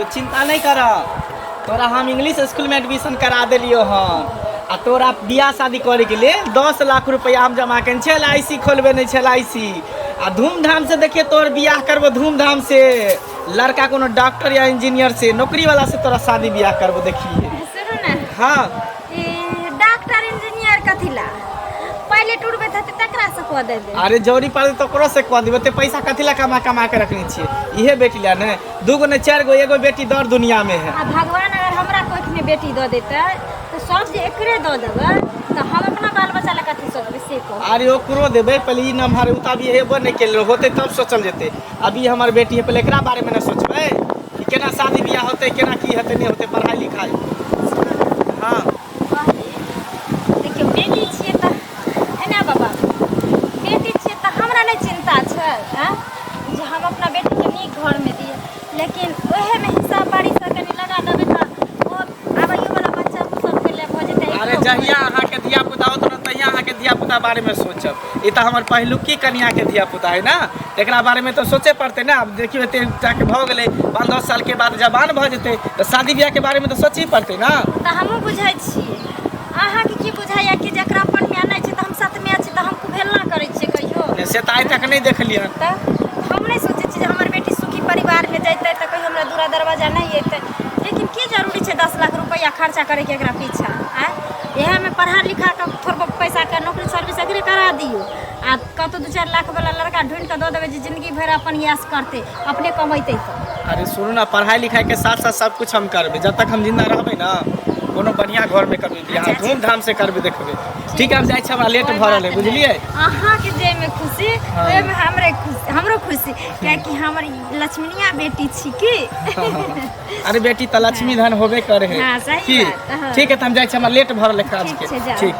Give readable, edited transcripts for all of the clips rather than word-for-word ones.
चिंता नहीं कर, तोरा हम इंग्लिश स्कूल में एडमिशन करा देलियो हन। आ तोरा बियाह शादी करे के लेल 10 लाख रुपया हम जमा केने छियै। एल I सी खोलबे नहीं छै, एल I सी। आ धूमधाम से देखिए तोहर बियाह करबो, धूमधाम से। लड़का कोनो डॉक्टर या इंजीनियर से, नौकरी वाला से तोरा शादी बियाह करबो, देखिए। सुनू ने। हाँ। ई डॉक्टर इंजीनियर कथी ला? पायलट उड़बैत हेतै तकरा से कऽ देबै। अरे जरूरी पड़े तो ओकरो से कह देबै। ओते पैसा कथी ला कमा कमा के रखने छियै? इहे बेटी ला ने, दूगो ने, चारि गो, एगो बेटी दर दुनिया में है। आ भगवान अगर हमरा कोख में बेटी दऽ देतै तऽ सब जे एकरे दऽ देबै तऽ हम अपना बाल बच्चा लए कथी सोचबै, से कहू। अरे ओकरो देबै, पहले ई नम्हर उ तऽ अभी हेबो नहि केल होतै तब सोचल जेतै। अभी हमर बेटी है, पहले एकरा बारे में ने सोचबै कि केना शादी बियाह होतै, केना की हेतै, नहि होतै, पढ़ाई लिखाई। हाँ। देखियौ, बेटी छियै तऽ एना बाबा, बेटी छियै तऽ हमरा नहि चिन्ता छै आँय जे हम अपना बेटीके नीक घरमे दियै, लेकिन ओहेमे हिस्सा बारीसँ कनि लगा देबै तऽ ओ आबैयोवला बच्चा सबके लए भऽ जेतै। अरे जहिया अहाँके धिया पुता होत ने, तहिया अहाँके धिया पुता बारेमे सोचब। ई तऽ हमर पहिलुकी कनियाके धिया पुता है ने, एकरा बारेमे तऽ सोचे पड़तै ने। आब देखियौ, एते टाके भऽ गेलै, 5-10 सालके बाद जवान भऽ जेतै तऽ शादी बियाहके बारेमे तऽ सोचही पड़तै ने। तऽ हमहूँ बुझै छियै। अहाँके की बुझाइए कि जकरा अपन माय नहि छै तऽ हम सतमाय छी, तऽ हम कुभेलना करै छियै कहियो? नहि, से तऽ आइ तक नहि देखलियै हन। तऽ हम नहि सोचै छी जे हमर बेटी सुखी परिवारमे जैतै तऽ कहियो हमरा दूरा दरवाजा नहि अयतै, लेकिन की जरूरी छै 10 लाख रुपैआ खर्चा करैके एकरा पीछा? आँय, इएहमे पढ़ा लिखा कऽ थोड़बो पैसाके नौकरी सर्विस एकरे करा दियौ आ कतहु 2-4 लाख वाला लड़का ढूँढि कऽ दऽ देबै जे जिंदगी भरि अपन यास करतै, अपने कमेतै। तऽ अरे सुनू ने, पढ़ाई लिखाई के साथ साथ सब कुछ हम करबै। जब तक हम जिंदा रहबै ना, कोनो बढ़िया घर में करबै बियाह। अच्छा। धूमधाम से करबै, देखबै। ठीक है, हम जाइ छी, हमरा लेट भऽ रहल है, बुझलियै? अहाँके जाहिमे खुशी ओहिमे हमरे खुशी, हमरो खुशी, कियाकि हमर ई लक्ष्मणिया बेटी छी की। अरे बेटी तऽ लक्ष्मी धन होबे करे है। हाँ, सही की बात, हाँ। ठीक है, तऽ हम जाइ छी, हमरा लेट भऽ रहल है काज ठीक के। छै, जाउ। ठीक।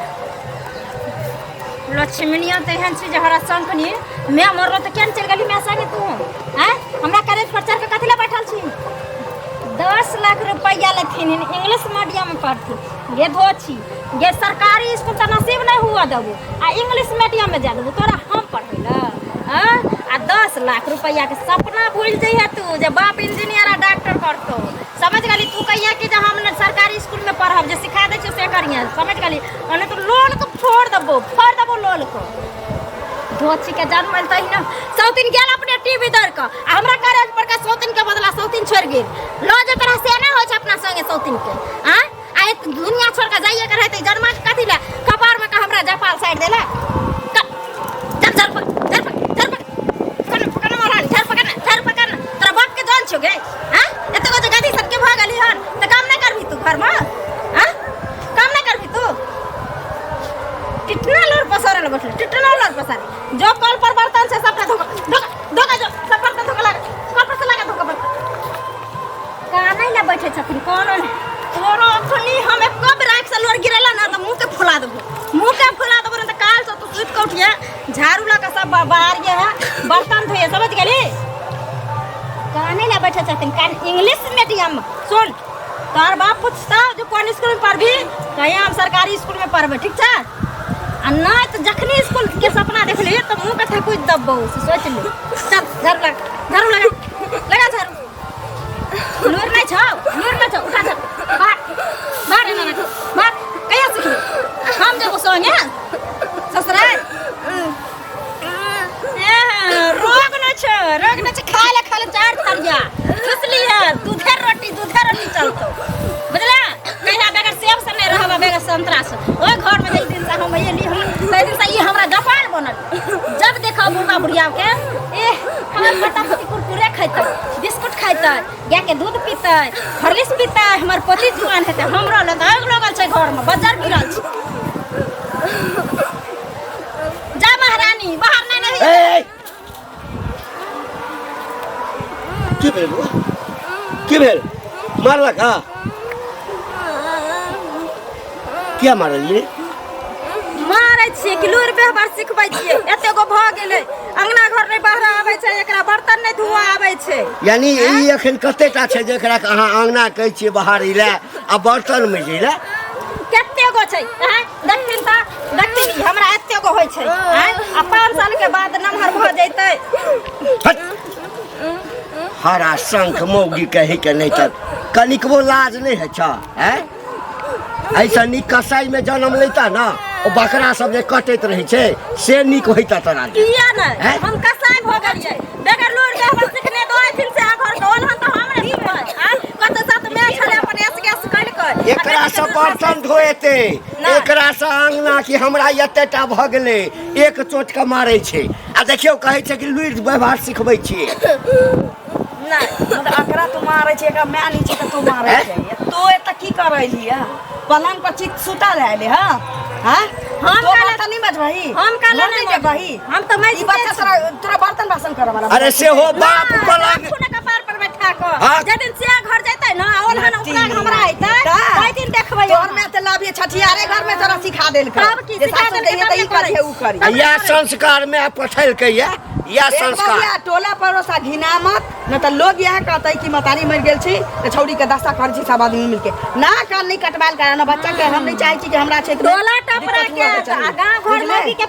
लक्ष्मणिया तऽ एहन छै जे हरा शंखनी मैं मरलो तऽ केन चलि गेली मैं संगे तू? आँय, हमरा करेज पर चढ़ के कथी लए बैठल छी? 10 लाख रुपैआ लेथिन, इंग्लिश मीडियम में पढ़थिन। गे धोछी गे, सरकारी स्कूल तऽ नसीब नहीं हुआ देबो आ इंग्लिश मीडियम में जा देबो तोरा हम पढ़ै लए? आँय, आ 10 लाख रुपैआ के सपना भूल जइहे तू जे बाप इंजीनियर आ डॉक्टर करतो। समझ गेली? तू कहिया कि जे हम ने सरकारी स्कूल में पढ़ब, जे सिखा दै छियै से करिहे, समझ गेली? आ नहि तऽ लोल के फोड़ देबो, फोड़ देबो लोल के। धोची के जन्म तही ने सौतीन गेल अपने टीवी दर के आ हमरा करेज पर के सौतीन के बदला सौतीन छोड़ गेल। लो जे तोरा से नहि होइ छै अपना संगे सौतीन के। आँ, आ दुनिया छोड़ के जाइए के रहते, जन्मा के कथी ले कपार में के हमरा जपाल साइड देला? चल, चल चल चल, पकड़ पकड़ महारानी, चल पकड़, चल पकड़। तोरा बाप के जान छौ गे? हाँ, एते गो जे गधी सबके भऽ गेली हन तऽ काम नहि करबही तू घरमे? हाँ, काम नहि करबही तू? टिटना लोर पसारे लग बैठल, टिटना लोर पसारे। जो कल पर बर्तन छै सबटा धोका धोका धोका, जो सब बर्तन धोका लगा, कल पर से लगा धोका बर्तन। कानै लए बैठे छथिन कोनो नहि। तोरो अखनी हम एको बेर आँखि से लोर गिरेला ना तऽ मुँह के फुला देबो, मुँह के फुला देबो। नहीं तऽ काल से तू सुति कऽ उठिए, झाड़ू लऽ कऽ सब बाहर है, बर्तन धोइए, समझ गेली? कानै लए बैठे छथिन कान इंग्लिश मीडियम। सुन, तोहर बाप पूछता जो कोन स्कूल में पढ़बी, कहीं हम सरकारी स्कूल में पढ़बै, ठीक छै? आ नहि तऽ जखनी स्कूल के सपना देख लियै तऽ मुँह के थकुच दबबौ, से सोच ले। चल, झाड़ू लगा, झाड़ू लगा, लगा झाड़ू। लूर नहि छौ, लूर नहि छौ, उठा, चल बाहर, बाहर, एना नहि, बाहर। कहिया सिखबी? हम जेबो संगे ससुराल। रोग नहि छै, रोग नहि छै। खाय ले, खाय ले चार थरिया खुशली है, दूधे रोटी, दूधे रोटी चलतो, बुझला? कहिया बगैर सेब से नहि रहब, बगैर संतरा से। ओहि घर में जाहि दिन से हम एली हम, ताहि दिन से ई हमरा गपाल बनल। जब देखो बुढ़वा बुढ़िया के, ए हमर पोता पोती कुरकुरे खैतै, बिस्कुट खैतै, गाय के दूध पीतै, हॉर्लिक्स पीतै, हमर पोती जुआन हेतै, हमरो लग आगि लगल छै, घर में बजर गिरल छै। जा महारानी, बाहर नहीं नहीं। ए, की भेल बौआ? की भेल? मारलक? हँ, किया मारलियै? मारै छियै कि लूरि व्यवहार सिखबै छियै? एते गो भऽ गेलै, अंगना घर नहि बाहर आबै छै एकरा, बर्तन नहि धोआ आबै छै। यानी ई एखन कते टा छै जेकरा अहाँ अंगना कहै छियै बाहर लए आ बर्तन मजै लए? कते गो छै? आँय, देखथिन तऽ देखथिन, ई हमरा एते गो होइ छै। आँय, आ 5 साल के बाद नमहर भऽ जैतै। हट। हरा शंख मौगी कहे के नहीं तर कनिकबो लाज नहीं है छ हैं ऐसा नीक कसाई में जन्म लेता ना ओ बकरा सब जे कटैत रहै छै से नीक होइता तोरा लेल। किया नहीं हैं? हम कसाई भऽ गेलियै बगैर लूर के हमर सिखने दो अथिन से घर के ओलहन तऽ हमरे सिखबै आ कत साथ में छले अपन एस गैस कइल के एकरा से बर्तन धोएते नहि। एकरा से अंगना कि हमरा एतेटा भऽ गेलै एक चोट के मारै छै आ देखियौ कहै छै कि लुरि व्यवहार सिखबै छियै नहि मतलब एकरा तू मारै छै एकरा माय नहि छै तऽ तू मारै छै तू एतऽ की करै रही पलंग पर चित सुतल रहले हँ हाँ हम तो काले- बर्तन नहीं मजबही हम काले नहीं नहीं देबही हम तऽ ई बच्चा तोरा तोरा बर्तन बासन करे वाला अरे सेहो बाप पलंग राखू ने कपार पर बैठा कऽ हाँ। जे दिन से घर जेतै ने ओलहन उपरा हमरा अइतै ताहि दिन देखबै तोहर में तऽ लाभी छठियारे घर में तोरा सिखा देलकै तब की जे सिखा सासु देलकै कहिए तब तऽ ने ई करिहे उ करै करी आ इएह संस्कार में पठेलकै ये इएह एक संस्कार बबिया टोला पड़ोसा घिना मत न तऽ लोग इएह कहतै कि मतारी मरि गेल छी तऽ छौड़ी के दशा करै छी सब आदमी मिलके ना कान नहीं कटवायल कर ना बच्चा के हम नहीं चाहे छी कि हमरा क्षेत्र में टोला टपरा दिक्कत के हुअ के चाही। आ गाँव घर बुझले? में के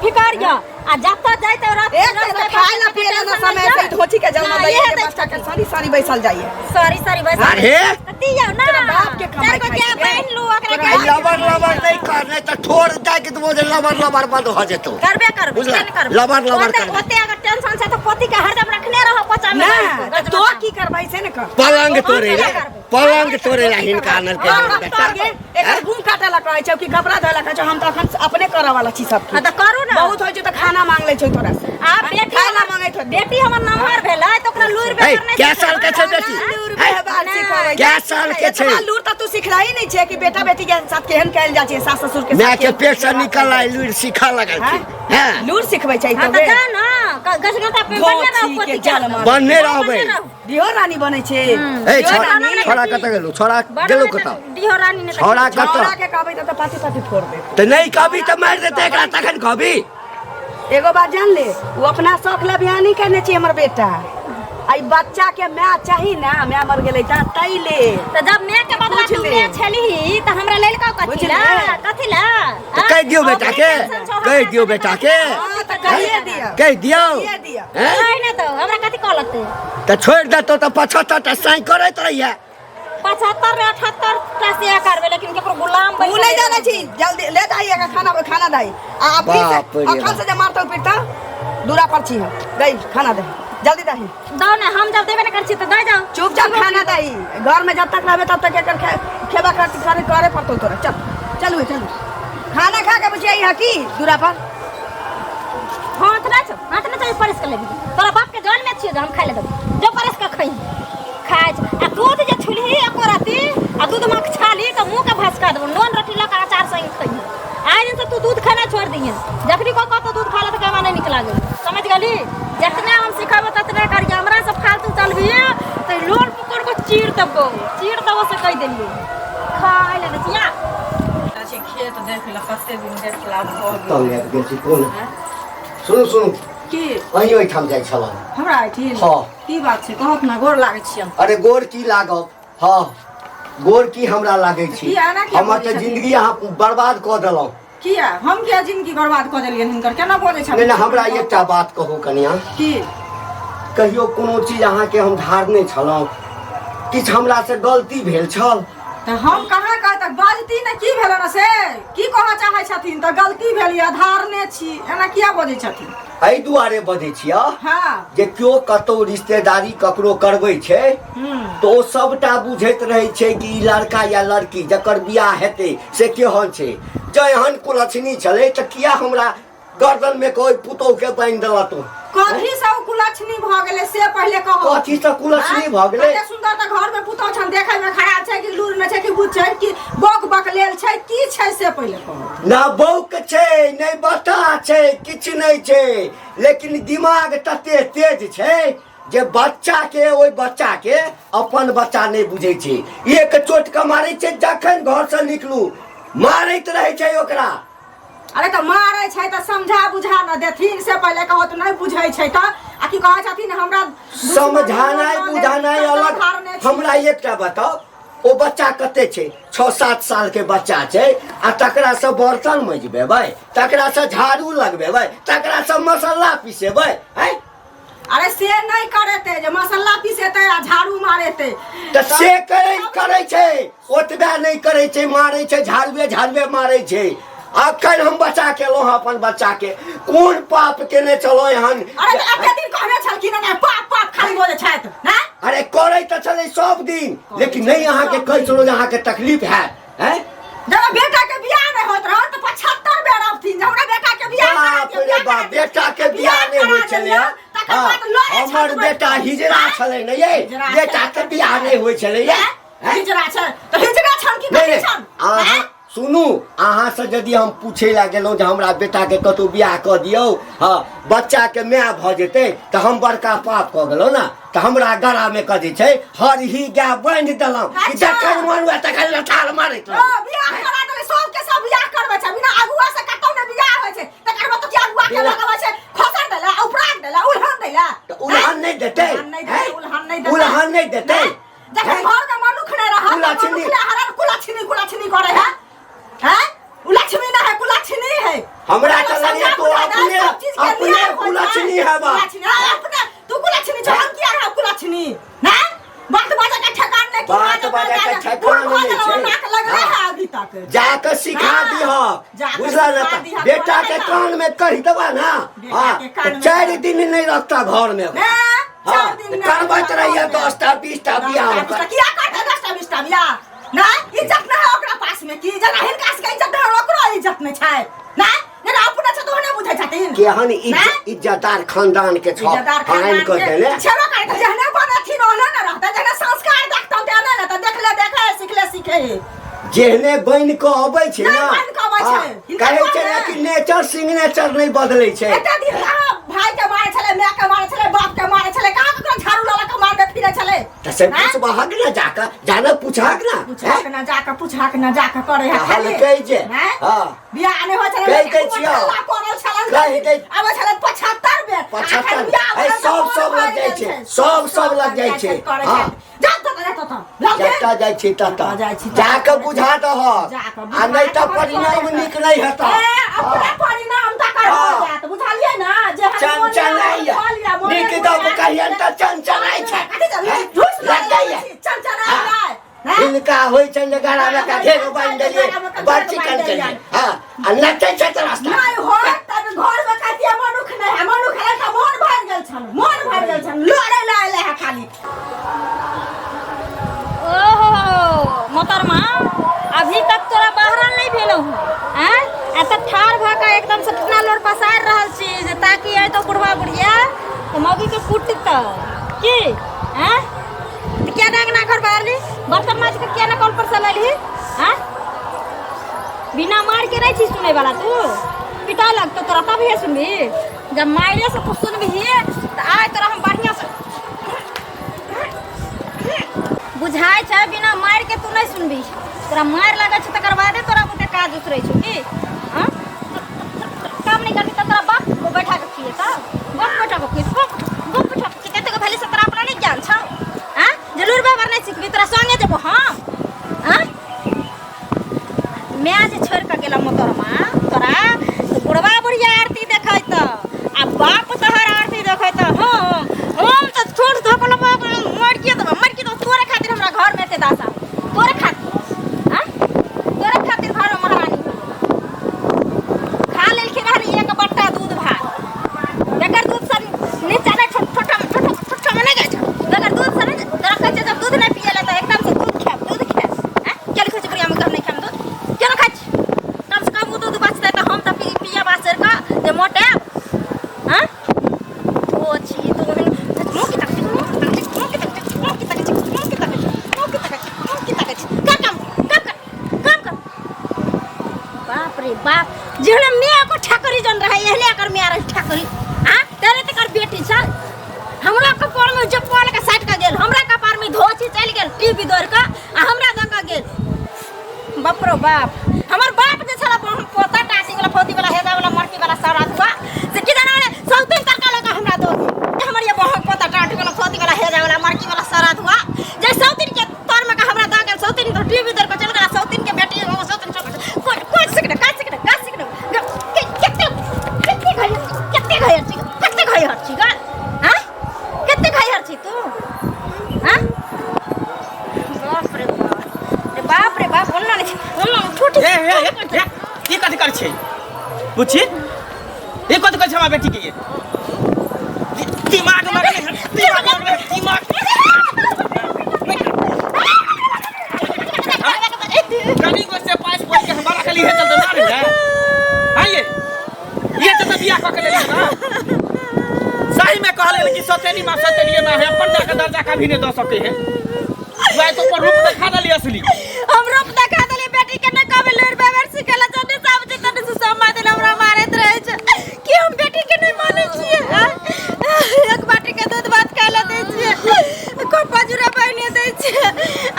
फिकर य आ जतऽ जाइते रात एक तऽ खाय ला पिए ला ना समय से धोती के जन्म दैए के बच्चा के सारी सारी बैसल जाइए सॉरी सॉरी बस अरे दियौ ना तोरा बाप के कमाई चारि गो खाइ गाय छियै। बान्हि लू ओकरा आई के लबर लबर नहीं कर नहीं तऽ ठोर दे के देबो जे लबर लबर बंद हो जेतौ करबे करबे बुझला? किया नहि करबे? लबर लबर ओते करबे। ओते अगर टेंशन छै तऽ पोती के हरदम रखने रहो कोचा में ना बान्हि कऽ, तऽ तो की करबै से ने कर पलंग तोड़े ला हम करबै। पलंग तोड़े ला हिनका आनल के हम बेटा करगे एकर गुम काटे ला कहै छौ कि कपड़ा धोए ला कहै छौ हम तऽ अखन अपने करऽ वाला छी सब हाँ तऽ करू ना बहुत होइ छै तऽ खाना मांग लै छौ तोरा से आ बेटी खाय ला हमर- मांगैत होतै। बेटी हमर नमहर भेलै तऽ ओकरा लूरि हे बेकार नहि कै साल के छै बेटी लूर व्यवहार सिखबै कै साल के छै एतना लूर तऽ तू सिखलही नहि छै कि बेटा बेटी के साथ केहन कयल जाइ छै सास ससुर के माय साथ के केहन पेट से निकल आइ लुरि सीखा लगल छै हैं लूर सिखबै छै हाँ तो तऽ जा ना गजगंधा पे बढ़िया रहो धोती पोती के के जलमा। बनने रहबै डिहो रानी बनै छै ए डिहो छोड़ा रानी छोड़ा कतऽ गेलौ छोड़ा गेलौ कतऽ डिहो रानी ने छोड़ा कतऽ छोड़ा के कहबै तऽ पाती पाती फोड़ देत तऽ नहि कहबी तऽ मारि देतै एकरा तखन कहबी एगो बात जान ले वो अपना शौक ला बियाह नहीं करने छी हमर बेटा आई बच्चा के माय चाही ना माय मर गेलै त तै ले तऽ जब मैं के बदला तू बुझले। मैं छलही तऽ हमरा लेल कथी बुझले। ला कथी ला तऽ कहि दियौ बेटा के कहि दियौ बेटा के हाँ, तऽ कहिए दियौ कहि दियौ कहिए दियौ हैं कहि ने तऽ हमरा कथी कहलक तऽ छोड़ि देतौ तऽ 75 टा साँइ करैत रहिए 75 ने 78 टा से करबै लेकिन केकरो गुलाम उ नहीं जानै छी जल्दी ले जाइए एकर खाना खाना दही आ अभी से बाप रे अखन बाप। से जे मारतौ पीटतौ दूरा पर छी हम दही खाना दही जल्दी दही दो ने हम जब देबे ने करै छी तऽ दे जाओ चुपचाप खाना दही घर में जब तक रहबे तब तक एकर खेबा खर्च करे करे पड़तौ तोरा चल चलू चलू खाना खा के बुझिया यहाँ की दूरा पर हाथ ना छौ हाथ ना छौ परस के लेबी तोरा बाप के जान में छियो जे हम खाइ ले देबो जो परस के खइ खाइ छै। आ दूध जे छुलही एको राती आ दूध मख छाली तऽ मुँह के भसका देबो नून रोटी लऽ के अचार संग खइहे आइ दिन से तू दूध खाना छोड़ दिहे जखनी को कहतो दूध खा ले तऽ कहमा नहि नीक लागै समझ गेली जितना हम सिखेबो ततने करिहे हमरा से फालतू चलबी तऽ लोल पकड़ के चीर देबो चीर देबो से कहि देलियो खाइ ले दै छिया छै खेत देख ल कते दिन देखला भऽ गेल तंग आबि गेल छी कोन सुनू सुनू की अहीं ओहिठाम जाइ छलहुँ हमरा एहिठाम हँ की बात छै कहत ने गोर लागै छियनि अरे गोर की लागब हँ गोर की हमरा लागै छी की एना किया हमर बजै तऽ छथिन? जिंदगी अहाँ बर्बाद कऽ देलहुँ किया हम किया जिंदगी बर्बाद कऽ देलियनि हिनकर केना बजै छथिन नहि नहि हमरा एकटा बात कहू कनिया की कहियो कोनो चीज अहाँके हम धारने छलहुँ किछु हमरा से गलती भेल छल तऽ हम कहाँ कह तक बजती ने की भेल ने से की कहऽ चाहै छथिन तऽ गलती भेल यऽ धारने छी एना किया बजै छथिन एहि दुआरे बजै छियह हँ जे केओ कतौ रिश्तेदारी ककरो करबै छै तऽ ओ सबटा बुझैत रहै छै कि ई लड़का या लड़की जकर बियाह हेतै से केहन छै जँ एहन कुलक्षणी छलै तऽ किया हमरा गर्दन में कोई पुतोह के बांधि देला तू कथी से ओ कुलक्षणी भऽ गेलै से पहिले कहू कथी से कुलक्षणी भऽ गेलै कते सुंदर तऽ घर में पुतोह छन देखै में खराब छै कि लूर में छै कि बुझ छै कि बक बक लेल छै की छै से पहिले कहू ना बौक छै नहि बता छै किछु नहि छै लेकिन दिमाग तते तेज छै जे बच्चा के ओहि बच्चा के अपन बच्चा नहि बुझै छै एक चोट के मारै छै जखन घर से निकलू मारैत रहै छै ओकरा अरे तऽ मारै छै तऽ समझा बुझा न देथिन से पहिले कहो तऽ नहि बुझै छै तऽ आ की कहै छथिन हमरा समझानाइ बुझानाइ अलग हमरा एकटा बताउ ओ बच्चा कते छै 6-7 साल के बच्चा छै आ तकरा से बर्तन मजबेबै तकरा से झाड़ू लगबेबै तकरा से मसाला पिसेबै हैं अरे से नहि करेतै जे मसाला पिसेतै आ झाड़ू मारेतै। तऽ से करै करै छै, ओतबे नहि करै छै, मारै छै, झाड़ुए झाड़ुए मारै छै। अखन हम बचा के एलहुँ हँ अपन बच्चा के, कोन पाप केने छलहुँ एहन? अरे तऽ एते दिन कहने छलखिन ने, पाप पाप खाली बजै छथि ने। अरे करै तऽ छलै सब दिन, लेकिन नहि अहाँके कहै छलहुँ जे अहाँके तकलीफ हैत। हैं, जब बेटा के बियाह नहि होइत रहल तऽ 75 बेर अबथिन जे हमरा बेटा के बियाह करा बाप दिअ, रे बियाह बाप, करा दिअ। बेटा के बियाह नहि होइ छलै हँ। तकर हँ, बाद लड़ै हमर छल बेटा हिजड़ा छलै ने ये, हिजड़ा बेटा के बियाह नहि होइ छलै ये। हैं? हिजड़ा छै तऽ हिजड़ा छन की नहि कथी नहि छन? अहाँ सुनू, अहाँ से यदि हम पूछे ला गेलहुँ जे हमरा बेटा के कतौ बियाह कऽ दियौ, हँ, बच्चा के माय भऽ जेतै, तऽ हम बड़का पाप कऽ गेलहुँ ने? तऽ हमरा गला में कथी छै, हर ही गाय बांधि देलहुँ कि जखन मन हुए तखन लठार मारैत ओ रहू। बियाह करा देले, सबके सब बियाह करबै छै, बिना अगुआ से कतौ ने बियाह होइ छै। तकर बाद तो की अगुआ के बिना- लगबै छै, खसर देला, उपराग देला, उल्हन देला। तऽ उल्हन नहि देतै? उल्हन नहि देतै, हैं? उल्हन नहि देतै। उल्हन नहि देतै? जखन हैं? घर में मनुख नहि रहत, कुलक्षणी। मनुख नहि हरन कुलक्षणी कुलक्षणी करे है, हैं? कुलक्षणी ना है, कुलक्षणी है। हमरा तऽ लगैए समझा तू बुझा अपने दे, सब चीज के अपने नियम होइ छै। कुलक्षणी है बा। कुलक्षणी, हाँ, अपने तू कुलक्षणी छौ, हम किया रहब कुलक्षणी? ना? बात बाजै के ठेकान नहि, की बात बाजब, बाजै के बाजब। ठेकान बूढ़ भऽ नहि गेलौ, छै। नाक लगले हाँ। है अभी तक। जाके सिखा हाँ, दिह, जाके बुझला ना? सिखा तऽ दिहऽ, बेटा के ना। कान में कहि देबा ना, बेटा हाँ, के कान तऽ में 4 कहि। दिन नहि रखता घर में। ने, हाँ, 4 दिन नहि करबैत रखता रहिए घर में। 10टा 20टा बियाह 10टा ओकर। 20टा किया करतै 10टा 20टा बियाह? ना इज्जत नहि है ओकरा पास में की? जेना हिनका सबके इज्जत नहि है, ओकरो इज्जत नहि छै ना। जेना अपने छै तऽ ओहने बुझै छथिन। केहन ना? इज्जतदार खानदान के छौ इज्जतदार आनि खानदान कऽ के देले। छेबे करै तऽ जेहने बनेथिन ओहने ने रहतै, जेहने संस्कार देखतौ तेहने ने, तऽ देखले देखे सिखले सीखे। जेहने बनि कऽ अबै छै नहि ना, बनि कऽ अबै छै। हाँ, हिनका कहै छै घर ने मे। कि नेचर सिग्नेचर नहि बदलै छै। एते दिन कहाँ भाई के मारे छलै, माय के मारे छलै, बाप के मारे छलै, कहाँ ककरो झाड़ू लऽ लऽ के मारने फिरै छलै? तऽ से हैं? पूछबहक ने जाकऽ, जाने पूछहक ना। पूछाक ना जाके, पूछाक ना जाके करे है खाली। कहलकै जे हैं? हाँ। बियाह नहि होइ छलै, कहि दै छियौ। हल्ला करल छलै। कहि दै- आबै छलै 75 बेर। 75 अखन बियाह ऐ, भेल तऽ सब मोन सब भरि लग जाइ गेल छै, सब सब लग जाइ छै। करै हाँ। छै। जा तऽ जा तऽ लग गेल। जतऽ जाइ छी ततऽ जतऽ जाइ छी ततऽ। जाकऽ बुझा दहक, जाकऽ बुझा आ नहि तऽ दहक। परिणाम नीक नहि हेतऽ। ए, अपने परिणाम तकर हो हाँ। जायत, बुझलियै ना? जे हम मोने चनचनाइया खा लिअ, मोने नीक गप बुझायत। कहियन तऽ चनचनाइ छै। कथी छै? हैं? झूठ लगैया। चनचनाइ हाँ। हैं? हिनका होइ छनि जे गरामे का घेर बान्हि देलियै, बड़ चिकन केलियै, हँ, आ नचै छै तऽ रास्ता नहि होय तब घर में कहतियै मनुख नहि है, मनुख है तऽ मोन भरि गेल छल, मोन भरि गेल छल, लड़ै लए अयलै है खाली। ओहो मोहतरमा, अभी तक तोरा बहरल नहीं भेलौ हँ? आँय, एतऽ ठाढ़ भऽ कऽ एकदम से कितना लोर पसारि रहल छी जे ताकि अयतौ बुढ़वा बुढ़िया तऽ मौगी के कुटतौ की? आँय, तऽ किया नहि अंगना घर बाहरली, बर्तन माज के किया नहि कल पर से लैलही? आँय, बिना मार के नहीं छी सुनै वाला तू? पिटा लगतौ तोरा तभिए सुनबही। जब मारे से तू सुनबही तऽ आइ तोरा हम बढ़िआँ से बुझाइ छै। बिना मारि के तू नहि सुनबही, तोरा मारि लगै छै तकर बादे तोरा बुते काज उतरै छौ की? हँ, काम नहि करबही तऽ तोरा बाप बैठा के खिएतौ? बाप बैठा के खिएतौ? बाप बाप बैठा के खिएतौ? एतेक भेली से तोरा अपना नहि ज्ञान छौ? आँ, जरूर व्यवहार नहि सिखबही, तोरा संगे जेबो हम। आँ, माय जे छोड़ि कऽ गेल मोतरमा तोरा तऽ बुढ़वा बुढ़िया आरती देखैत आ बाप तोहर आरती देखैत। हँ, हम तऽ छोट धकल बाप, मर के देबो, मर के देबो। तोरे खातिर हमरा घरमे एते दासा, तोरे खातिर। आँ, तोरे खातिर घरमे महारानी खा लेलखिन रहै एक बट्टा दूध भात, बेगर दूध से नीचा नहि ठोठा ठोठा ठोठा में नहि जाइ छै बेगर दूध से। नहि तोरा कहै छै जब दूध नहि पियले तऽ एकदम से दूध खायब, दूध खायब। आँय, किया नहि खाइ छै बुढ़िया? हम नहि खायब दूध, किया नहि खाइ छी? कम से कम ओ दूध बचतै तऽ हम तऽ पियब आसरि कऽ जे मोटायब। आँय, ओ छी तू ओहन मुँह की तकै छी, मुँह की तकै छी, मुँह की तकै छी, मुँह की तकै छी, मुँह की तकै छी, मुँह की तकै छी, मुँह की तकै छी? कर काम, काम कर, काम कर। बाप रे बाप, जेहने माय को ठाकरी जन रहे एहने एकर माय रहे ठाकरी। आ तेरे तकर बेटी छल, हमरा कपार में जे पल के साटि के गेल, हमरा कपार में धोची चलि गेल टीवी दौड़ के आ हमरा दऽ के गेल। बाप रो बाप, हमर बाप जे छल पोता टाटी वाला, फौती वाला, हेदा वाला, मरकी वाला सारा धुआ से की जाने सौतीन तड़का लगा हमरा दऽ गेल। हमर ये बहक पोता टाटी वाला, फौती वाला, हेदा वाला, मरकी वाला सारा धुआ जे सौतीन के तर में के हमरा दऽ गेल, सौतीन तो टीवी दौड़ के चलि गेल। सौतीन के बेटी ओ सौतीन कोन कोन सिखने का सिखने का सिखने? कते कते घर, कते घर छी, कते घर छी गा? हाँ, पूछी ये कथी कहै छै हमरा बेटी के ये दिमाग मरले दिमाग मरले दिमाग कनी गो से पास बोल के हमारा खाली है चलते मारे है हां ये तो बियाह कऽ के लेलियै ना सही में कहल गेल कि सतेली माँ सतेली माँ है अपन के दर्जा कभी नहीं दऽ सके है वह तो पर रूप देखा देली असली हम रूप देखा देली बेटी के नहीं कहबै लूर बेवर सिखेला जने सब जे तने से सब मादे हमरा मारैत रहै छै कि हम बेटी के नहीं मानै छियै आँय? एक बाटी के दूध भात खाय ला दै छियै कोपा जुरा पहिने दै छियै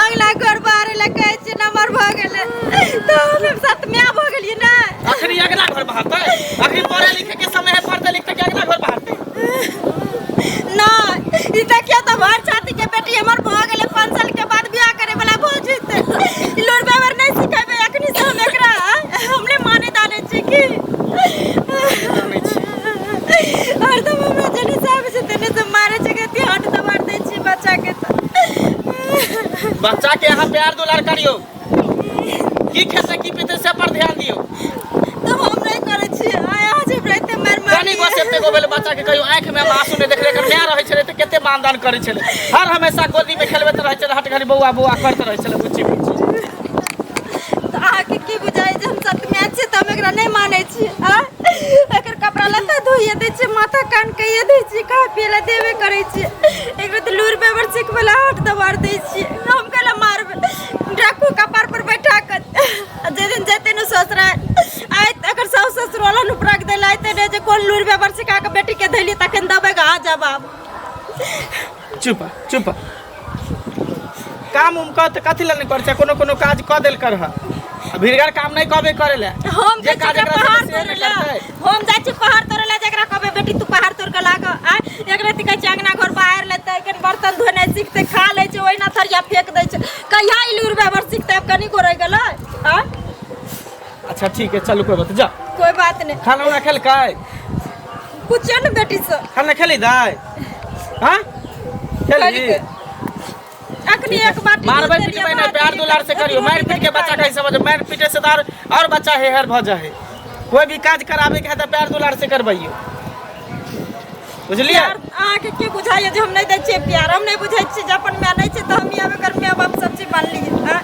अगला घर बाहर ला कहै छियै नमर भऽ गेलै तऽ हम सतम्या भऽ गेलियै ने अखनी अगला घर बहाते अखनी पढ़े लिखे के समय है पढ़ते लिखते के अगला घर बहाते नहि ई देखियौ तऽ भर छाती के बेटी हमर भऽ गेलै 5 साल के बाद बियाह करे वाला भऽ जेतै ई लूर बेवर नहि सिखेबै अखनी से हम एकरा हम नहि माने दाने छी की हरदम हमरा जने से आबै छै तेने से मारे छै कते हट दबार दै छी बच्चा के तऽ बच्चा के अहाँ प्यार दुलार करियो की खेतै की पीते से पर ध्यान दियो तऽ हम नहि करै छियै आइ अहाँ जे राति मारि मारि कनी गो से एते गो भेल बच्चा के कहियो आँखि में आंसू नहीं देखले एकर माय रहै छलै तऽ कते मानदान करै छलै हर हमेशा गोदी में खेलबैत रहै छलै हट घड़ी बौआ बौआ करैत रहै छलै बुच्ची बुच्ची। तऽ अहाँके की बुझाइ जे हम सतम्या छियै तऽ हम एकरा नहि मानै छियै आँय एकर कपड़ा लत्ता धोइए दै छियै माथा कान कहिए दै छियै खाय पियै लए देबे करै छियै एकरा तऽ लूर बेवर सिखबै लए हाथ दबार दै छियै हम कैला मारबै राखू कपार पर बैठा कऽ आ जाहि दिन जेतै ने ससुराल आइ एकर साउस ससुर वाला नुपराक दै लए अयतै ने जे कोन लूर बेवर सिखा कऽ बेटीके धैलियै तखन देबै अहाँ जवाब। चुप चुप काम उम कर तऽ कथी लए नहि करै छै कोनो कोनो काज कऽ देल करह आ भिड़गर काम नहि कहबे करै लए हम जे जाइ काज छियै एकरा पहाड़ से तोड़ै नहि लए करतै। हम जाइ छियै पहाड़ तोड़ै लए जकरा कहबै बेटी तू पहाड़ तोड़ कऽ लाग आ एकरा तऽ कहै छै अंगना घर बाहर लेतै कनि बर्तन धोनाइ सिखतै खा लै छै ओहिना थरिया फेंक दै छै कहिया ई लूर व्यवहार सिखतै आब कनिको रहि गेलै आ अच्छा ठीक है चलू कोई बात जा कोई बात नहीं खाना उना खेलकै पूछियो ने बेटी से खाना खेली दाइ हाँ खेली अखनी एक बाटी मारबै दूध पीटबै देलियै, नहि भात प्यार देलियै, दुलार से करियो रोटी मारि पीट के बच्चा कैसे समझ मारि पीटे से तऽ और बच्चा हेहर भऽ जाइ है कोई भी काज कराबे के है तऽ प्यार दुलार से करबैयो बुझलियै प्यार अहाँके की बुझाइए जे हम नहि दै छियै प्यार हम नहि बुझै छियै जे अपन माय नहि छै तऽ हम आब एकर माय बाप सब चीज मानलियै हँ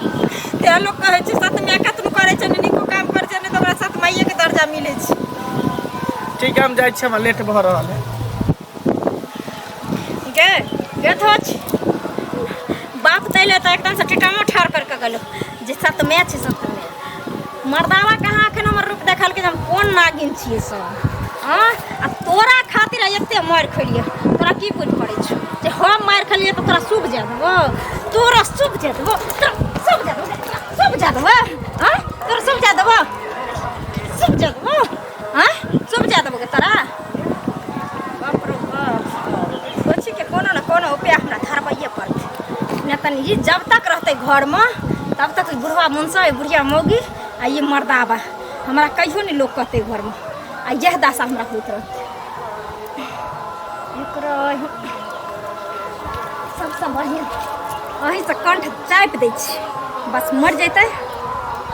तेँ लोक कहै छै सत माय कतनो करै छै नहि नीको काम करै छै नहि तऽ ओकरा सत माइएके दर्जा मिलै छै ठीक है हम जाइ छी हमरा लेट भऽ रहल है गे गे थोच बाप दैले तऽ एकदम से टिटामो ठाढ़ करके गेलो जे सत माय छै सत माय मर्दावा कहाँ एखन हमर रूप देखलकै जे हम कोन नागिन छियै सब आँ आ तोरा खातिर आइ एते मारि खेलियै तोरा की बुझि पड़ै छौ जे हम मारि खेलियै तऽ तोरा शुभ जाय देबो तोरा शुभ जाय देबो तोरा शुभ जाय देबो शुभ जाय देबो आँ तोरा शुभ जाय देबो शुभ जाय देबो आँ शुभ जाय देबो गे तोरा बाप रे बाप सोची के कोनो ने कोनो उपाय हमरा धरबैये पड़तै नहि तऽ ई जब तक रहतै घरमे तब तक ई बुढ़वा मुनसा ई बुढ़िया मौगी आ ई मर्दाबा हमरा कहियो नहि लोक कहतै घरमे आ इएह दशा हमरा होइत रहतै एकरा सबसँ बढ़िआँ अहीँसँ कंठ चापि दै छी बस मरि जेतै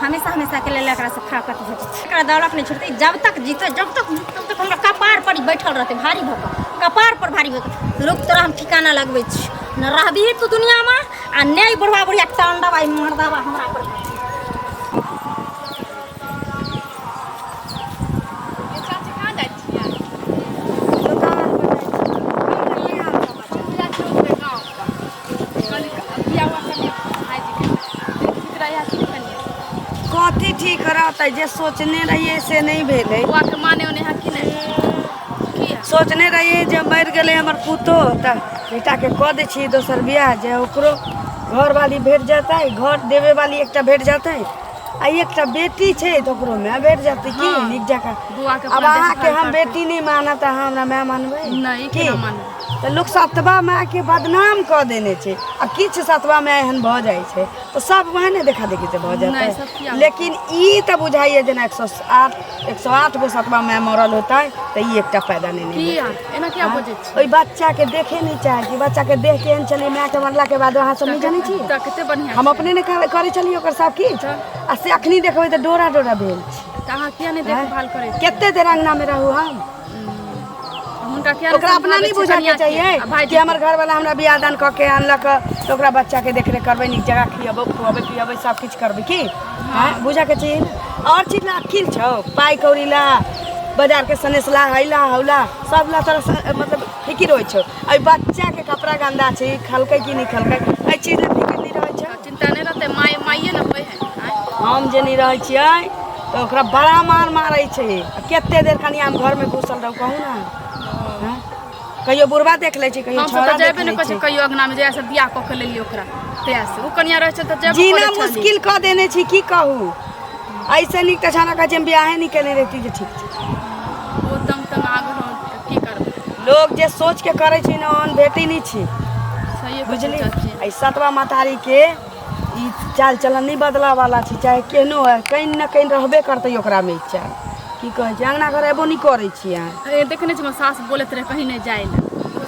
हमेशा हमेशाके लेल एकरासँ फराकत भऽ जेतै एकरा दौलत नहि छुटतै जब तक जीतै जब तक तब तक हमरा कपार पर ई बैठल रहतै भारी भऽ कऽ कपार पर भारी भऽ कऽ लोक तोरा हम ठिकाना लगबै छी ने रहबिही तू दुनियामे आ नहि बुढ़वा बुढ़िया तांडव आ ई मर्दावा हमरा पर चाची कहाँ जाइ छियै दोकान पर जाइ हम जाइ छियै ओतऽ गाँव पर कहली बियाह उआ कनि भाइजीके ठीक रहै कि नहि कनि छी। कथी ठीक रहतै जे सोचने रहियै से नहि भेलै बौआके माने ओने है कि नहि किया सोचने रहियै जे मरि गेलै हमर पुतोह तऽ बेटाके कऽ दै छियै दोसर बियाह जे ओकरो घरवाली भेट जेतै घर देबे वाली एकटा भेट जेतै आ एकटा बेटी छै तऽ ओकरो माय भेट जेतै की हँ। नीक जकाँ बौआके आब अपना अहाँके देखभाल हम करतै। बेटी नहि मानब तऽ अहाँ हमरा माय मानबै नहि, की केना मानबै? तऽ लोक सतबा मायके बदनाम कऽ देने छै आ किछु सतबा माय एहन भऽ जाइ छै तऽ सब वएह ने देखा देखी से भऽ नहि, सब जेतै किया लेकिन ई तऽ बुझाइए जेना 108 108 गो सतबा माय मरल होतै तऽ ई एकटा पैदा नहि नहि किया एना किया बजै छी ओहि बच्चाके देखे नहि चाहै छी बच्चाके देख के एहन छलियै मायके मरलाके बाद अहाँ सब नहि जानै छियै तऽ कते बढ़िआँ हम अपने नहि करै छलियै ओकर सब किछु आ से अखनी देखबै तऽ डोरा डोरा भेल छै तऽ अहाँ किया नहि देखभाल करै छी? कते देर अंगना में रहू हम? हुनका किया ओकरा अपना नहीं समझाबै बुझे छी के चाहिए कनियाँके आ भाइजी कि हमर घर वाला हमरा बियाह दान कऽ के आनलक, तऽ ओकरा बच्चा के देखरेख करबै, नीक जगह खियेबै, खुअबै, पियेबै, सब किछु करबै की? हाँ, बुझे के चाहिए ने। और चीज ला अकिल छौ, पाइ कौड़ी ला, बाजार के सनेस ला, हैला हौला सब ला तोरा मतलब फिकिर होइ छौ। एहि बच्चा के कपड़ा गंदा छै, खलकै कि नहि खलकै, एहि चीज ला फिकिर नहि रहै छौ। चिंता नहि रहतै, माय माइए ने होइ है। आँय? हम जे नहि रहै छियै तऽ ओकरा बड़ा मार मारै छै। आ कते देर कनिया हम घरमे घुसल रहू, कहू ने? हँ? कहियो बुढ़बा देख लै छै, कहियो हमसब छौड़ा तऽ देख जेबे लै नहि करै छै। छियै कहियो अंगनामे, जहिया से बियाह कऽ के लेलियै ओकरा तहिया से ओ कनिया रहै छै तऽ जेबो जीना करै छलियै। मुश्किल कऽ देने छी, की कहू। ऐसे नीक तऽ छाना कहै छै हम बियाहे नहि केने रहिती जे ठीक छै। ओ तंग तंग आगल हो तऽ की करबै? लोग जे सोच के करै छै ने, ओहन भेटै नहि छै। सहिए कहै बुझली? चाची। एहि सतवा महतारीके ई चाल चलन नहि बदलऽ वाला छै, चाहे केहनो है, कहीं ने कहीं रहबे करतै ओकरामे ई चाल। की कहै छै, अङ्गना घर अयबो नहि करै छी अहाँ। अरे देखने छी, हमर सास बोलैत रहै कहीं नहि जाइ लए,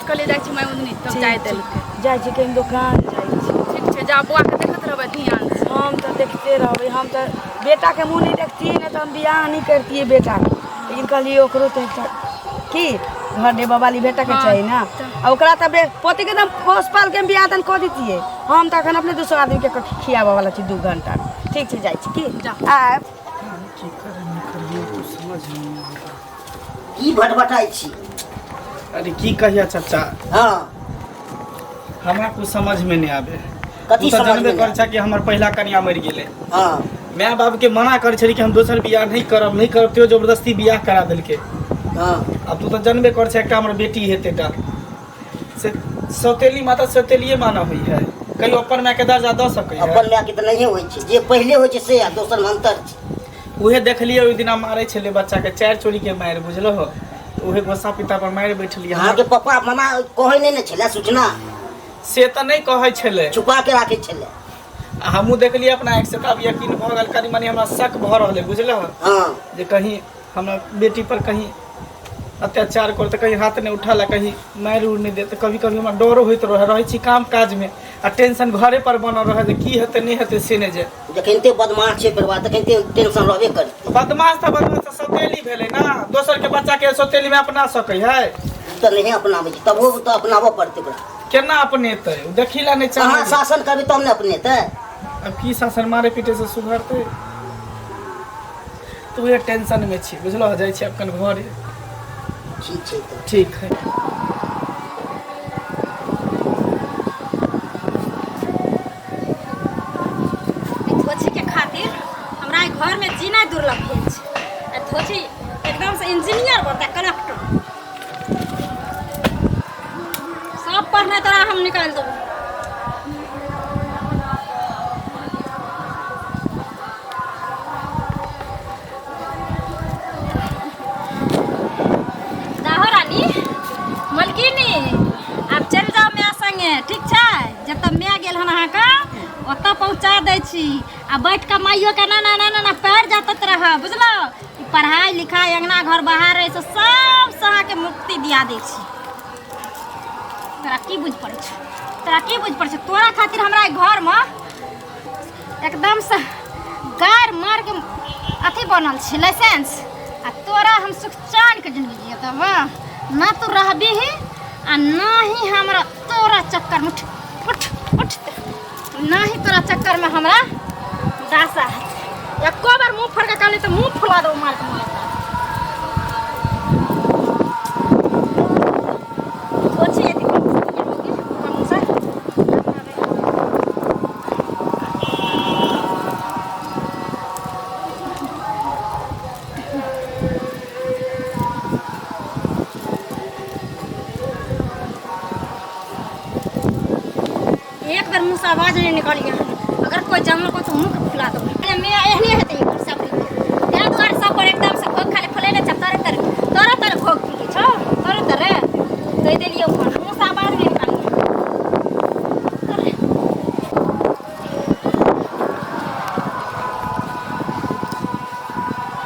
कहलियै जाइ छी माय ओदनी, तब जाय देलकै। जाइ छी कहीं दोकान जाइ छी। ठीक छै, जा, बौआके देखैत रहबै ध्यान से। हम तऽ देखते रहबै। हम तऽ बेटाके मुँह नहि देखतियै ने तऽ हम बियाह नहि करतियै बेटाके, लेकिन कहलियै ओकरो तऽ एकटा की घर देबऽ वाली बेटाके चाही ने। आ ओकरा तऽ बे पोतीके तऽ हम पोस पालके हम बियाह दान कऽ दैतियै। हम तऽ एखन अपने दोसर आदमीके खियाबऽ वाला छी 2 घंटा। ठीक छै, जाइ छी की। जा। आयब। की करी, नहि करियै, कुछ समझ नहीं आबै। की भटभटाइ छी? अरे की कहिया चाचा। हमरा कुछ समझ में नहीं आबे। कथी तू तऽ समझ में जानबे नहि कर छ कि हमर पहिला कनिया मरि गेलै। माय बाप के मना कर छली कि हम दोसर बियाह नहीं करब, नहीं करब, त्यो जबरदस्ती बियाह करा देलकै। आब तू तऽ जानबे कर छ, एकटा हमर बेटी हेतै टा से सौतेली माता सौतेलिए माना हुई है। कहियो अपन माय के दर्जा दऽ सकै है? अपन मायके तऽ नहिए होइ छै, जे पहिले होइ छै से, आ दोसर मे अन्तर छै। उहे देखलियै ओहि दिना मारै छलै बच्चा के, चारि चोरी के मारि, बुझलो हो? तऽ उहे गोस्सा पिता पर मारि बैठलियै। अहाँके पप्पा मामा कहै नहि ने छलै सूचना? से तऽ नहि कहै छलै। छुपा के राखै छलै। आ हमहूँ देखलियै अपना आँखि से, तऽ आब यकीन भऽ गेल। कनि मनि हमरा शक भऽ रहलै, बुझलहो? जे कहीं हमरा बेटी पर कहीं अत्याचार कर तऽ कहीं हाथ नहि उठा, कहीं मारि उरि नहि दे। तऽ कभी कभी हमरा डरो होइत रहै। रहै छी काम काजमे आ टेंशन घरे पर बनल रहै जे की हेतै, नहि हेतै, से नहि जे। जखनिते बदमाश छै परिवार, तखनिते टेंशन रहबे करतै। बदमाश तऽ बदमाश तऽ सौतेली भेलै ने। दोसर के बच्चा के सौतेली में अपना सकै है? तऽ नहिए अपनाबै छै, तबो तऽ अपनाबऽ पड़तै ओकरा। केना अपनेतै? ओ देखी ला नहि अहाँ चाहै। शासन करबै तब ने अपनेतै। अब की शासन, मारे पीटे से सुधरतै? तऽ उहे टेंशन में छी, बुझलो? जाइ छी अपन घरे। ठीक छै तऽ। ठीक है। एहि धोछीके खातिर हमरा एहि घरमे जीना दुर्लभ भेल छै। आ धोछी एकदमसँ इंजीनियर बनतै, कलेक्टर, सब पढ़नाइ तोरा हम निकालि देबो। दाहो रानी मलकिनी, आब चलि जाउ माय संगे, ठीक छै? जतऽ माय गेल हन अहाँके, ओतऽ पहुँचा दै छी। आ बैठ कऽ माइयो के ना ना ना ना पैर जातत रह, बुझलहुँ? ई पढ़ाइ लिखाइ, अङ्गना घर बाहर रहै छै, सबसँ अहाँके मुक्ति दिया दै छी। तोरा की बुझि पड़ै छौ? तोरा की बुझि पड़ै छौ? तोरा खातिर हमरा एहि घरमे एकदमसँ गारि मार के अथी बनल छै लाइसेंस। आ तोरा हम सुख चैन के जिंदगी जियत ना। तू रहबीही आ ना ही हमरा तोरा चक्कर में। उठ उठ उठ। ना ही तोरा चक्कर में हमरा दासा है। एको बार मुंह फोड़ के कहली तो मुंह फुला दो मार के मार। सोची यदि कम से एक बार मुंह से आवाज नहीं निकाली। अगर कोई जानल को तो मुंह के फुला दो। अरे मैं एहने हेतै ई सब तें दुआरे सब पर एकदम से भोग खाली फुलेले छ। तरे तरे तोरे तरे भोग फुलै छौ, तोरे तरे कहि देलियौ फोन। मुंह से आवाज नहीं निकाली।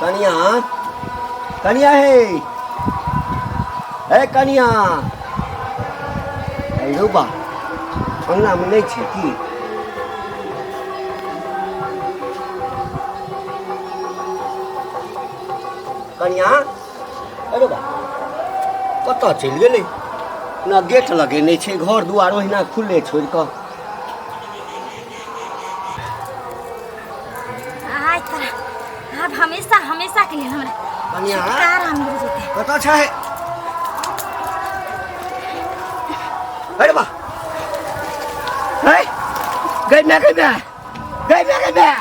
कनिया, कनिया, हे हे कनिया। अरे बा, अंगनामे नहि छै की? कनिया अरे बा कतऽ चलि गेलै ना गेट लगेने छै घर दुआर ओहिना खुले छोड़ि कऽ आइ तोरा आब हमेशा हमेशा के लिए हमरा कनिया छुटकारा मिल जेतै कतऽ छै अरे बा है गई मैं गई मैं गई मैं गई मैं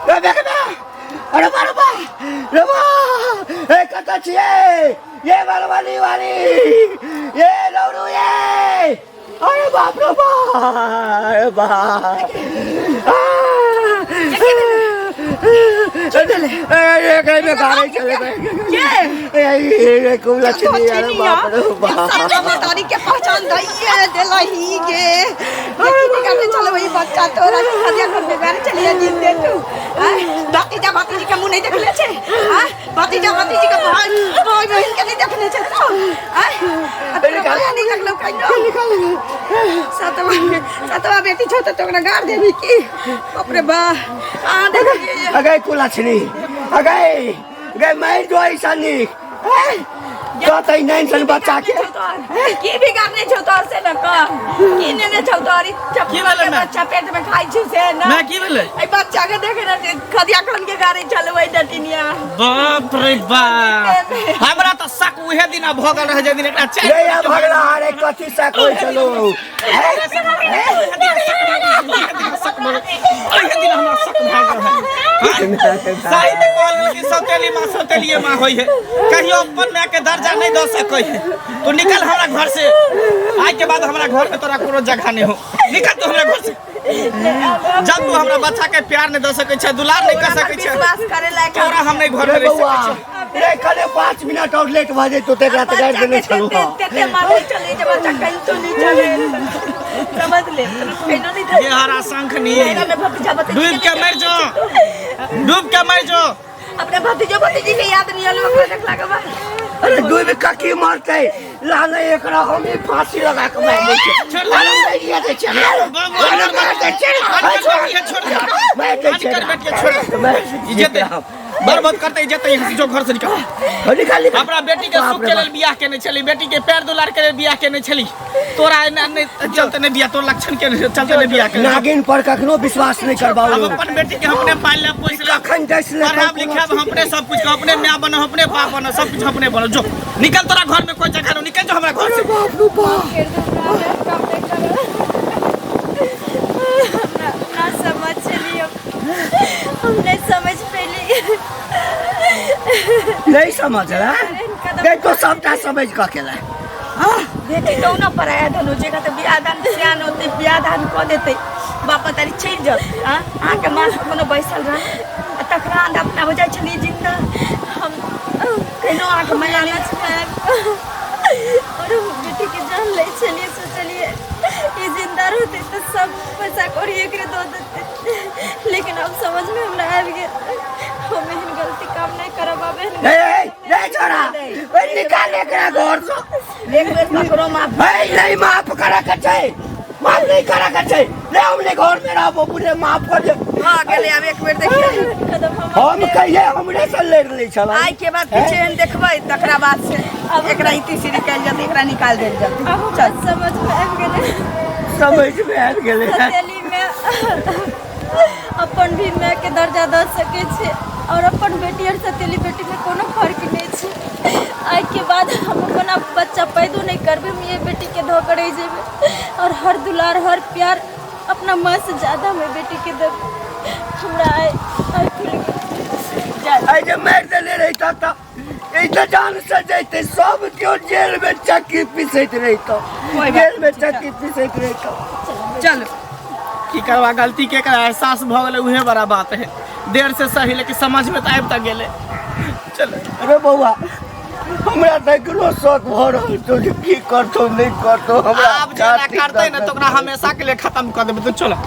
गई मैं गई मैं अरे बा अरे बा अरे बा ए कतऽ छियै ये मधुबनी वाली ये लौरू ये अरे बाप रे बाप अरे बाप तारी के पहचान दैये देलही गे देखी करने चलो वही बच्चा तोरा के खदिया घर में गाड़ी चलिए जीत दे तू भतीजा भतीजी के मुंह नहीं देखले छे आ भतीजा भतीजी के भाई भाई बहन के नहीं देखले छे तू आ तोरा नहीं लगलो कहियो सातवा सातवा बेटी छौ त तोरा गाड़ देबी की बाप रे बा आ देखिए अगै कुलक्षणी अगै गै मारि जो ऐसा नीक कतै नहि सन बच्चा के की बिगाड़ने छौ तोर से न कह की नेने छौ तोर ई की भेलै माय? बच्चा पेट में खाइ छौ से न माय की भेलै? ए बच्चा के देखे न खदिया खन के गाड़ी चलबै डटिनिया बाप रे बाप हमरा तऽ शक उहे दिना भऽ गेल रहै जे दिन एकरा चारि रे या भगला अरे कथी से कोई चलो ओहे दिन हमरा शक भऽ गेल रहै सही तऽ कहल गेल कि सौतेली माँ सौतेलिए माँ होइ है कहियो अपन माय के दर्जा नहीं दऽ सकै है तू निकल हमरा घर से आज के बाद हमरा घर में तोरा कोनो जगह नहीं हो निकल तू हमरा घर से जब तू हमरा बच्चा के प्यार नहीं दऽ सकै छै दुलार नहीं कर सकै छै विश्वास करे लायक तोरा हम नहीं घर में रे रह बौआ सकै छै रे कने 5 मिनट और लेट भऽ जैतो तेकरा तऽ गाड़ि देने छलहुँ हँ तेते मारे चले जे बच्चा कहीं तो नहीं चले समझ ले कहीं नहीं ये हरा शंख नहीं मेरा में भतीजा भतीजी डूब के मर जो डूब के मर जो अपने भतीजो भतीजी के याद नहीं आलो ओकरा देखला के बाद अरे डूब के की मरतै लाले एकरा हम ही फांसी लगा के मारि दै छियै छोड़ दे। मारि दिया दै छियै मारि दै छियै छोड़ दे। मारि दै छियै अनकर बेटिया छोड़ दे। मारि दै छियै। इज्जत बर्बाद करते इज्जत यहाँ से जो घर से निकल निकाल निकाल अपना बेटी के सुख के लेल बियाह केने छली बेटी के पैर दुलार के लेल बियाह केने छली तोरा एना नहीं चलते नहीं बियाह तोर लक्षण के चलते नहीं बियाह के नागिन पर कखनो विश्वास नहीं करबाओ हम अपन बेटी के अपने पाल ले पोस ले कखन डसि लेतै पढ़ाब लिखाब अपने सब कुछ अपने माय बनो अपने बाप बनो सब कुछ अपने बनो जो निकल तोरा घर में कोई जगह नहीं निकल जो हमरा घर से बाप रे बाप हमरा ना समझ छलियै हम नहीं समझ पेली नहीं समझ रहा नहीं तो सबटा समझ कऽ केला बेटी तो ना पराया धन हो जेका तो बियाह दान सियान होते बियाह दान कऽ देते बापा तारी चलि जाओ हाँ अहाँके माँ सब कोनो बैसल रह आ तकरा अंद अपना हो जाइ छलियै जिंदा हम केनो अहाँके माया नहि लालच में और हम बेटी के जान लै छलियै सोचलियै ई जिंदा रहते तऽ सब पैसा कौड़ी एकरे दऽ देते लेकिन अब समझ में हमरा आबि गेल हम एहन गलती काम नहीं करब आब एहन ए ए ए छोरा ए निकाल एकरा घर से एक बेर ककरो माफ ए नहीं माफ करा के छै माफ नहीं करा के छै ले हमने घर में रहबो बुझे माफ कर दे भऽ गेलै आब एक बेर देखियौ कदम हम हम कहिए हमरे से लड़ लै छला आइ के बाद पीछे एहन देखबै तकरा बाद से एकरा इति सीढ़ी कयल जेतै एकरा निकाल देल जेतै अब हमरा समझ में आबि गेलै समझ में आबि गेलै सतेली में अपन भी माय के दर्जा दऽ सकै छै और अपन बेटी और सतेली बेटी में कोनो फर्क नहीं छै आइ के बाद हम अपना बच्चा पैदो नहीं करबै हम ये बेटी के धऽ के रहि जेबै और हर दुलार हर प्यार अपना माँ से ज्यादा हम बेटी के देबै हमरा आइ आइ खुलि गेल आइ जे मारि देने रहिता तऽ ई तऽ जान से जैते सब केओ जेल में चक्की पीसैत रहितो जेल में चक्की पीसैत रहितो चलो की करबा गलती के एकरा एहसास भऽ गेलै उहे बड़ा बात है देर से सही लेकिन समझ में तऽ आबि तऽ गेलै चलो अरे बौआ हमरा तऽ एखनो शौक भऽ रहल छौ जे की करतौ नहि करतौ हमरा आब जेना करतै ने तऽ ओकरा हमेशा के लिए खत्म कऽ देबै तऽ चलो।